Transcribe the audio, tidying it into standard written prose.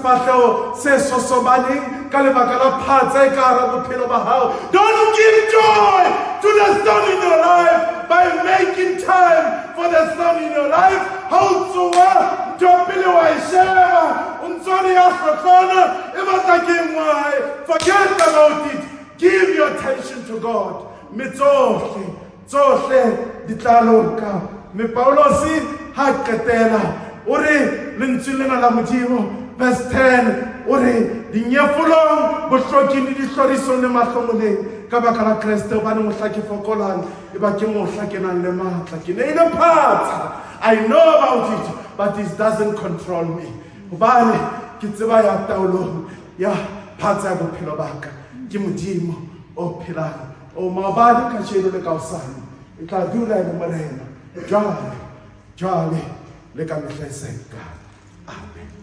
Sefahleho se sosobaneng ka lebaka la phatsa e ka hara bophelo ba hao. Don't give joy to the storm in your life by making time for the storm in your life. Ha o tsoha, ntho ya pele wa e sheba, o ntso le ya hlohlona, e batla ke ngwae. Forget about it. Give your attention to God. Mme tsohle, tsohle di tla loka. Mme Paulosi ha qetela o re lentsweng lena la Modimo, verse 10, o re dinyefolong, bohloking le dihlorisong le mahlomoleng ka baka la Kreste, hobane mohla ke fokolang e ba ke mohla ke nang le matla. Ke neile phatsa. I know about it, but it doesn't control me, hobane ke tseba ya taolong ya phatsa ya bophelo ba ka ke Modimo o phelang, o maobane, kajeno le kaosane e tla dula e le Morena, jwale jwale le ka mehla e seng kae. Amen.